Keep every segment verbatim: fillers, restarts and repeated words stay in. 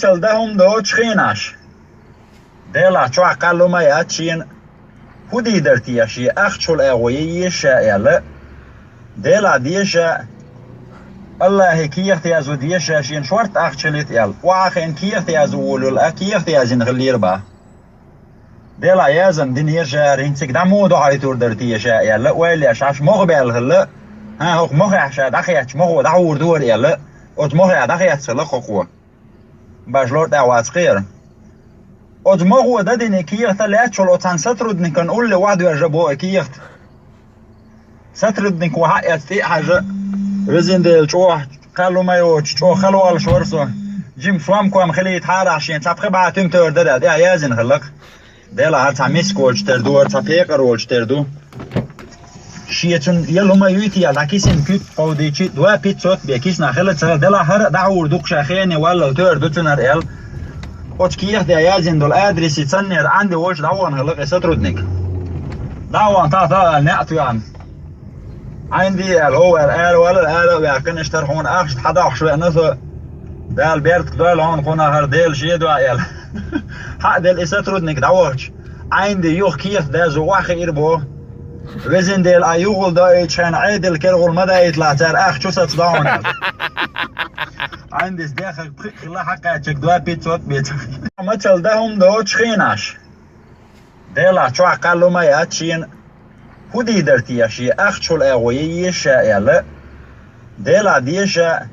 Мачалла дан хӀума доцу хенаш. Делахь чохь кхаьлла ма яц шена, хӀун дийр дара те, шен ахчахула агӀо ян еза ша аьлла. Делахь деза ша, Аллахье кехат язо деза ша, шена шорта ахча хилийта аьлла. Охьахиъна кехат язо волавелла, а кехат яздина хиллера бах. Делахь яздан динера ша, хӀара хӀинца цига дӀа муха дохьуьйтур дара те ша аьлла, ойла еш, Ӏаш мохь баьлла хилла, хӀан, хӀокху мохехь ша дӀахецча, мохо дӀахьур ду хӀара аьлла, оцу мохехь дӀахецна хилла хӀокхо. Бажа лор тӀаьхьа вац кхера. Оцу мохо дан дина и кехат а лаьтташ волу оцу цхьана сотрудникана улле охьадоьжна боху и кехат. Сотруднико хьаэцна тӀе а хьажа, везан Дела, чӀогӀа кхаьлла ма йоцуш, чӀогӀа хала волуш вара со. Жима сом-ком хилийтахьара ахь шена, цхьа пхи бӀе туьма тера дара аьлла, тӀехь яздина хилла-кх. Делахь хӀара цхьа миска волчу тера ду, хӀара цхьа пекъар волчу тера ду. Шен цунна яла хӀума юй те аьлла, дӀа кисина куьг кховдийчи, два пятьсот бен кисина хила ца хила, делахь хӀара а дӀахьур ду-кх ша, хене валлал тера ду цунна хӀара аьлла. Оцу кехатехь яздина долу адресий цаннера Ӏанди волчу дӀавахана хилла-кх и сотрудник. ДӀа а вахана, тахана аьлла, неӀ тоьхна. Ӏанди аьлла, хӀов аьлла, ара валла, ара а ваьккхина, иштта хӀара хьуна ахча хьадоккхуш веана со. Дала бертах дойла хьуна, кхунах хӀара Дела шен дуьхьа аьлла. Хьа а делла и сотрудник дӀавахча, Ӏанди юха кехат дазо охьахиира боху. Везан Дела, Ӏа юхал доуьйтуш хьайна Ӏедал кергӀула ма даийталахь цара, ахча чу саца дӀа хьуна аьлла. Ӏандис дехарг пхиъ хилла, хьакхаьчнарг два пятьсот бен ца хилла. Мачалла дан хӀума доцуш хенаш. Делахь чохь кхаьлла ма яц шена, хӀун дийр дара те, шен ахчахула агӀо ян еза ша аьлла. Делахь деза ша,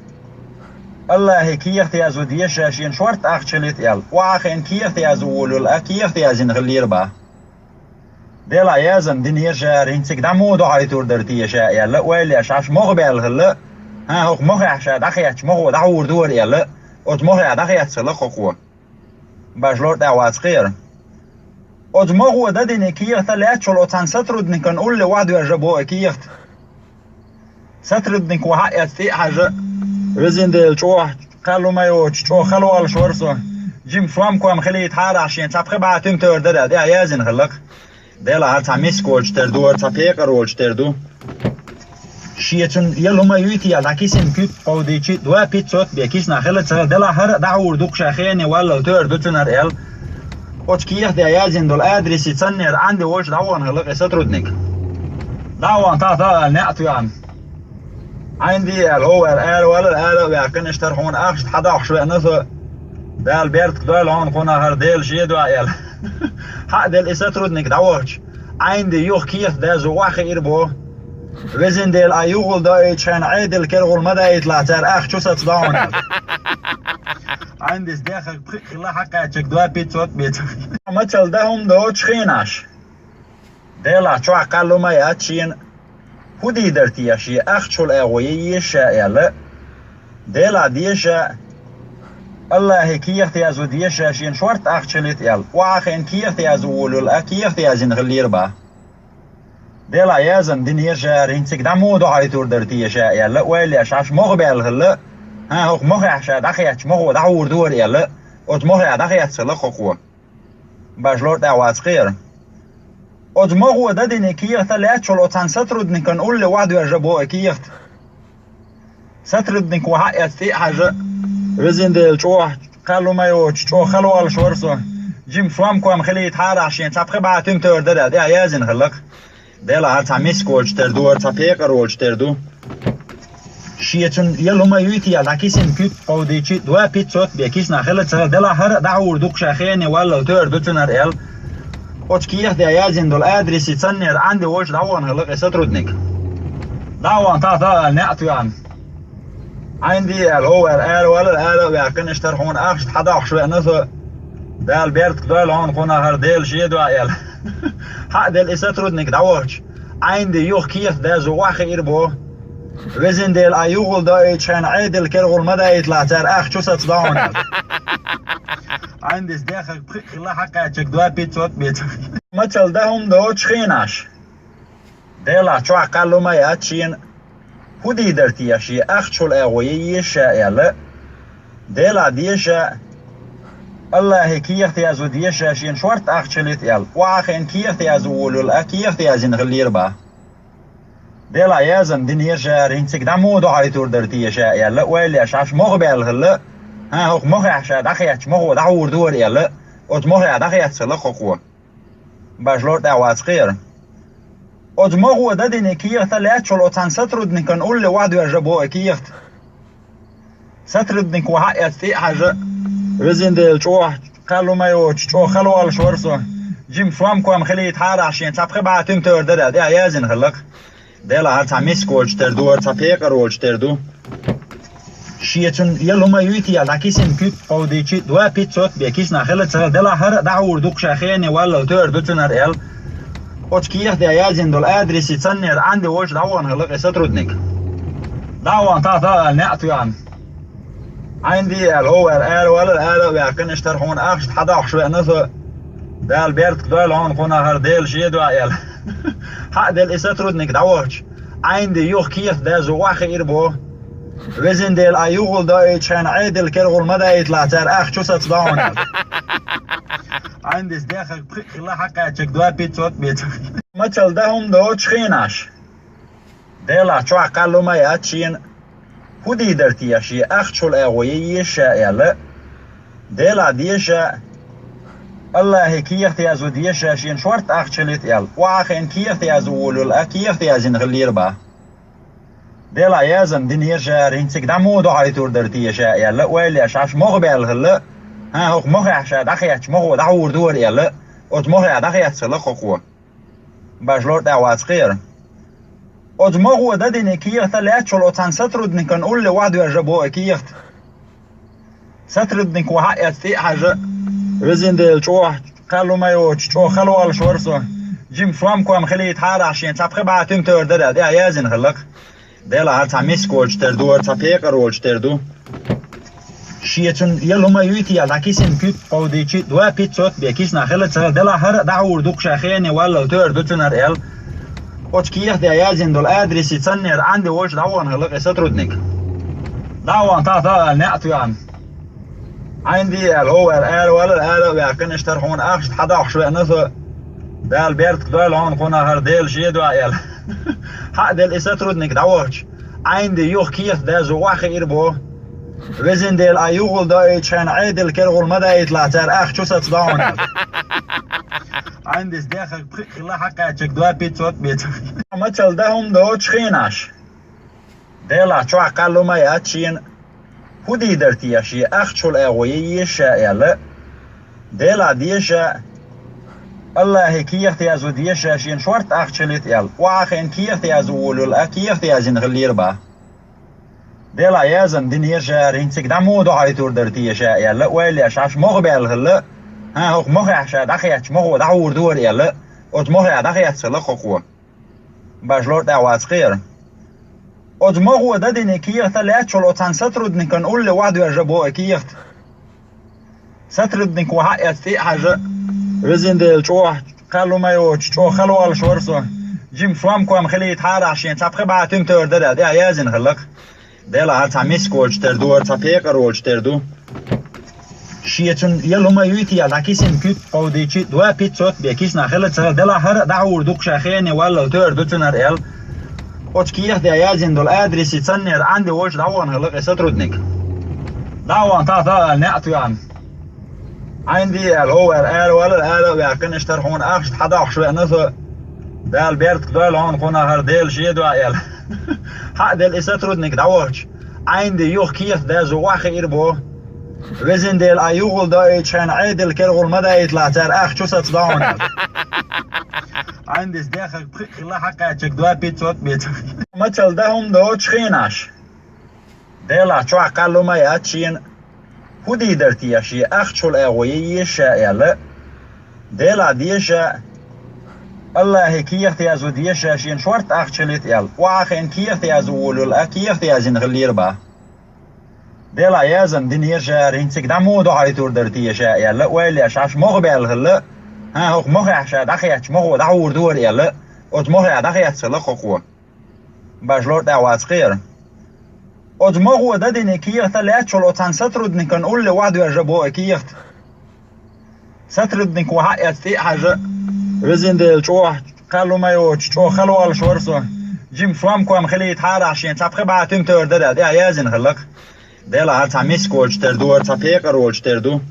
Аллахье кехат язо деза ша, шена шорта ахча хилийта аьлла. Охьахиъна кехат язо волавелла, а кехат яздина хиллера бах. Делахь яздан динера ша, хӀара хӀинца цига дӀа муха дохьуьйтур дара те ша аьлла, ойла еш, Ӏаш мохь баьлла хилла, хӀан, хӀокху мохехь ша дӀахецча, мохо дӀахьур ду хӀара аьлла, оцу мохехь дӀахецна хилла-кх хӀокхо. Бажа лор тӀаьхьа вац кхера. Оцу мохо дан дина и кехат а лаьтташ волу оцу цхьана сотрудникана улле охьадоьжна боху и кехат. Сотруднико хьаэцна тӀе а хьажа, везан Дела, чӀогӀа кхаьлла ма йоцуш, чӀогӀа хала волуш вара со. Жима сом-ком хилийтахьара ахь шена, цхьа пхи бӀе туьма тера дара аьлла, тӀехь яздина хилла-кх. Делахь хӀара цхьа миска волчу тера ду, хӀара цхьа пекъар волчу тера ду. Шен цунна яла хӀума юй те аьлла, дӀа кисина куьг кховдийчи, два пятьсот бен кисина хила ца хила, делахь хӀара а дӀахьур ду-кх ша, хене валлал тера ду цунна хӀара аьлла. Оцу кехатехь яздина долу адресий цаннера Ӏанди волчу дӀавахана хилла-кх и сотрудник. ДӀа а вахана, тахана аьлла, неӀ тоьхна. Ӏанди аьлла, хӀов аьлла, ара валла, ара а ваьккхина, иштта хӀара хьуна ахча хьадоккхуш веана со. Дала бертах дойла хьуна, кхунах хӀара Дела шен дуьхьа аьлла. Хьа а делла и сотрудник дӀавахча, Ӏанди юха кехат дазо охьахиира боху. Везан Дела, Ӏа юхал доуьйтуш хьайна Ӏедал кергӀула ма даийталахь цара, ахча чу саца дӀа хьуна аьлла. Ӏандис дехарг пхиъ хилла, хьакхаьчнарг два пятьсот бен ца хилла. Мачалла дан хӀума доцуш хенаш. Делахь чохь кхаьлла ма яц шена, хӀун дийр дара те, шен ахчахула агӀо ян еза ша аьлла. Делахь деза ша, Аллахье кехат язо деза ша, шена шорта ахча хилийта аьлла. Охьахиъна кехат язо волавелла, а кехат яздина хиллера бах. Делахь яздан динера ша, хӀара хӀинца цига дӀа муха дохьуьйтур дара те ша аьлла, ойла еш, Ӏаш мохь баьлла хилла, хӀан, хӀокху мохехь ша дӀахецча, мохо дӀахьур ду хӀара аьлла, оцу мохехь дӀахецна хилла-кх хӀокхо. Бажа лор тӀаьхьа вац кхера. Оцу мохо дан дина и кехат а лаьтташ волу оцу цхьана сотрудникана улле охьадоьжна боху и кехат. Сотруднико хьаэцна тӀе а хьажа, везан Дела, чӀогӀа кхаьлла ма йоцуш, чӀогӀа хала волуш вара со. Жима сом-ком хилийтахьара ахь шена, цхьа пхи бӀе туьма тера дара аьлла, тӀехь яздина хилла-кх. Делахь хӀара цхьа миска волчу тера ду, хӀара цхьа пекъар волчу тера ду. Шен цунна яла хӀума юй те аьлла, дӀа кисина куьг кховдийчи, два пятьсот бен кисина хила ца хила, делахь хӀара а дӀахьур ду-кх ша, хене валлал тера ду цунна хӀара аьлла. Оцу кехатехь яздина долу адресий цаннера Ӏанди волчу дӀавахана хилла-кх и сотрудник. ДӀа а вахана, тахана аьлла, неӀ тоьхна. Ӏанди аьлла, хӀов аьлла, ара валла, ара а ваьккхина, иштта хӀара хьуна ахча хьадоккхуш веана со. Дала бертах дойла хьуна, кхунах хӀара Дела шен дуьхьа аьлла. Хьа а делла и сотрудник дӀавахча, Ӏанди юха кехат дазо охьахиира боху. Везан Дела, Ӏа юхал доуьйтуш хьайна Ӏедал кергӀула ма даийталахь цара, ахча чу саца дӀа хьуна аьлла. Ӏандис дехарг пхиъ хилла, хьакхаьчнарг два пятьсот бен ца хилла. Мачалла дан хӀума доцуш хенаш. Делахь чохь кхаьлла ма яц шена, хӀун дийр дара те, шен ахчахула агӀо ян еза ша аьлла. Делахь деза ша, Аллахье кехат язо деза ша, шена шорта ахча хилийта аьлла. Охьахиъна кехат язо волавелла, а кехат яздина хиллера бах. Делахь яздан динера ша, хӀара хӀинца цига дӀа муха дохьуьйтур дара те ша аьлла, ойла еш, Ӏаш мохь баьлла хилла, ХӀан, хӀокху мохехь ша дӀахецча, мохо дӀахьур ду хӀара аьлла, оцу мохехь дӀахецна хилла хӀокхо. Баш лор тӀаьхьа вац кхера. Оцу мохо дадина кехат лаьттачул оцхьана сотрудникана улле охьадоьжна боху и кехат. Сотрудник вахьа а эцна тӀе а хьажа, везан Дела, чӀогӀа кхаьлла хӀума йоцуш, чӀогӀа хала воллуш вара со. Жима сом-ком хилийтахьара ахь шена, цхьа пхи бӀе туьма тера дара аьлла, тӀехь яздина хилла-кх. Делахь хӀара цхьа миска волчу тера ду, хӀара цхьа пекъар волчу тера ду. Шен цунна яла хӀума юй те аьлла, дӀа кисина куьг кховдийчи, два пятьсот бен кисина хила ца хила, делахь хӀара а дӀахьур ду-кх ша, хене валлал тера ду цунна хӀара аьлла. Оцу кехатехь яздина долу адресе цаннера Ӏанде волчу дӀавахана хилла-кх и сотрудник. ДӀа а вахана, тахана аьлла, неӀ а тоьхна. Ӏанде аьлла, хӀо аьлла, ара валлал, ара а ваьккхина, иштта хӀара хьуна ахча хьадоккхуш веана со. Дала бертах дойла хьуна, кхунах хӀара Дела шен дуьхьа аьлла. Хьа а делла и сотрудник дӀавахча, Ӏанде юха кехат дазо охьахиира боху. Везан Дела, ахь юхалдоуьйтучу хенахь Ӏедал кергӀула ма даийталахь цара, ахча чу сацадо хьуна аьлла. Ӏандис дехарг пхиъ хилла хьакхаьчнарг два пятьсот бен ца хилла. Мацалла дан хӀума доцуш хенаш. Делахь чохь кхаьлла хӀума яц шена. ХӀун дийр дара те, шен ахчахула агӀо ян еза ша аьлла. Делахь деза ша, Аллахье кехат язо деза ша, шена шортта ахча хилийта аьлла. Охьа а хиъна кехат язо волавелла, а кехат яздина хиллера бах. Делахь яздина динера ша, хӀара хӀинца цига дӀа муха дохьуьйтур дара те ша аьлла, ойла еш, хьаша мохо баьлла хилла. ХӀан, хӀокху мохехь ша дӀахецча, мохо дӀахьур ду хӀара аьлла, оцу мохехь дӀахецна хилла-кх хӀокхо. Баш лор тӀаьхьа вац кхера. Оцу мохо дадина кехат лаьттачул оцхьана сотрудникана улле охьадоьжна боху и кехат. Сотрудник вахьа а эцна тӀе а хьажа, везан Дела, чӀогӀа кхаьлла хӀума йоцуш, чӀогӀа хала воллуш вара со. Жима сом-ком хилийтахьара ахь шена, цхьа пхи бӀе туьма тера дара аьлла, тӀехь яздина хилла-кх. Делахь хӀара цхьа миска волчу тера ду, хӀара цхьа пекъар волчу тера ду. Шен цунна яла хӀума юй те аьлла, дӀа кисина куьг кховдийчи, два пятьсот бен кисина хила ца хила, делахь хӀара а дӀахьур ду-кх ша, хене валлал тера ду цунна хӀара аьлла. Оцу кехатехь яздина долу адресе цаннера Ӏанде волчу дӀавахана хилла-кх и сотрудник. ДӀа а вахана, тахана аьлла, неӀ а тоьхна. Ӏанде аьлла, хӀо аьлла, ара валлал, ара а ваьккхина, иштта хӀара хьуна ахча хьадоккхуш веана со. Дала бертах дойла хьуна, кхунах хӀара Дела шен дуьхьа аьлла. Хьа а делла и сотрудник дӀавахча, Ӏанде юха кехат дазо охьахиира боху. Везан Дела, ахь юхалдоуьйтучу хенахь Ӏедал кергӀула ма даийталахь цара, ахча чу сацадо хьуна аьлла. Ӏандис дехарг пхиъ хилла хьакхаьчнарг два пятьсот бен ца хилла. Мацалла дан хӀума доцуш хенаш. Делахь чохь кхаьлла хӀума яц шена. ХӀун дийр дара те, шен ахчахула агӀо ян еза ша аьлла. Делахь деза ша, Аллахье кехат язо деза ша, шена шортта ахча хилийта аьлла. Охьа а хиъна кехат язо волавелла, а кехат яздина хиллера бах. Делахь яздина динера ша, хӀара хӀинца цига дӀа муха дохьуьйтур дара те ша аьлла, ойла еш, хьаша мохо баьлла хилла. ХӀан, хӀокху мохехь ша дӀахецча, мохо дӀахьур ду хӀара аьлла, оцу мохехь дӀахецна хилла-кх хӀокхо. Баш лор тӀаьхьа вац кхера. Оцу мохо дадина кехат лаьттачул оцхьана сотрудникана улле охьадоьжна боху и кехат. Сотрудник вахьа а эцна тӀе а хьажа, везан Дела, чӀогӀа кхаьлла хӀума йоцуш, чӀогӀа хала воллуш вара со. Жима сом-ком хилийтахьара ахь шена, цхьа пхи бӀе туьма тера дара аьлла, тӀехь яздина хилла-кх. Делахь хӀара цхьа миска волчу тера ду, хӀара цхьа пекъар волчу тера ду. Шен цунна яла хӀума юй те аьлла, дӀа кисина куьг кховдийчи, два пятьсот бен кисина хила ца хила, делахь хӀара а дӀахьур ду-кх ша, хене валлал тера ду цунна хӀара аьлла. Оцу кехатехь яздина долу адресе цаннера Ӏанде волчу дӀавахана хилла-кх и сотрудник. ДӀа а вахана, тахана аьлла, неӀ а тоьхна. Ӏанде аьлла, хӀо аьлла, ара валлал, ара а ваьккхина, иштта хӀара хьуна ахча хьадоккхуш веана со. Дала бертах дойла хьуна, кхунах хӀара Дела шен дуьхьа аьлла. Хьа а делла и сотрудник дӀавахча, Ӏанде юха кехат дазо охьахиира боху. Везан Дела, ахь юхалдоуьйтучу хенахь Ӏедал кергӀула ма даийталахь цара, ахча чу сацадо хьуна аьлла. Ӏандис дехарг пхиъ хилла хьакхаьчнарг два пятьсот бен ца хилла. Мацалла дан хӀума доцуш хенаш. Делахь чохь кхаьлла хӀума яц шена. ХӀун дийр дара те, шен ахчахула агӀо ян еза ша аьлла. Делахь деза ша, Аллахье кехат язо деза ша, шена шортта ахча хилийта аьлла. Охьа а хиъна кехат язо волавелла, а кехат яздина хиллера бах. Делахь яздина динера ша, хӀара хӀинца цига дӀа муха дохьуьйтур дара те ша аьлла, ойла еш, хьаша мохо баьлла хилла. ХӀан, хӀокху мохехь ша дӀахецча, мохо дӀахьур ду хӀара аьлла, оцу мохехь дӀахецна хилла-кх хӀокхо. Баш лор тӀаьхьа вац кхера. Оцу мохо дадина кехат лаьттачул оцхьана сотрудникана улле охьадоьжна боху и кехат. Сотрудник вахьа а эцна тӀе а хьажа, везан Дела, чӀогӀа кхаьлла хӀума йоцуш, чӀогӀа хала воллуш вара со. Жима сом-ком хилийтахьара ахь шена, цхьа пхи бӀе туьма тера дара аьлла, тӀехь яздина хилла-кх. Делахь цхьа миска волчу тера ду, цхьа пекъар волчу тера ду.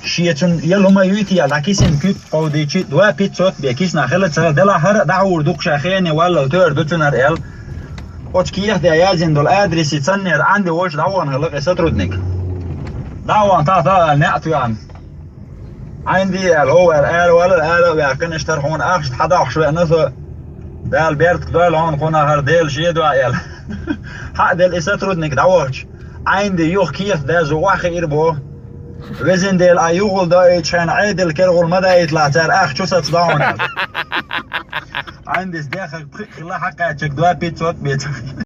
Шен цунна яла хӀума юй те аьлла, дӀакисина куьг кховдийчи, два пятьсот бен кисина хила ца, делахь хӀара а дӀахьур ду-кх, ша хене валлал тера ду цунах аьлла. Оцу кехатехь яздина долу адресий цаннера Ӏанди волчу дӀавахана хилла кхин сотрудник. ДӀа а вахана, тӀаккха аьлла, неӀ тоьхна. Ӏанди аьлла, хӀов аьлла, ара валлал, ара а ваьккхина, иштта хьуна ахча хьадоккхуш веана со, Дала беркат дойла хьуна, кхунах хӀара Делан шен дуьхьа аьлла. Хьа а делла, и сотрудник дӀавахча, Ӏанди юха кехат дазо охьахиира боху. Везан Дела, а юхал доуьйту шайна Ӏедал кергӀула ма даийталахь цара, ах чу саца дӀа хьуна аьлла. Ӏандис дехарг пхиъ хилла, хьакхаьчнарг два пятьсот бен ца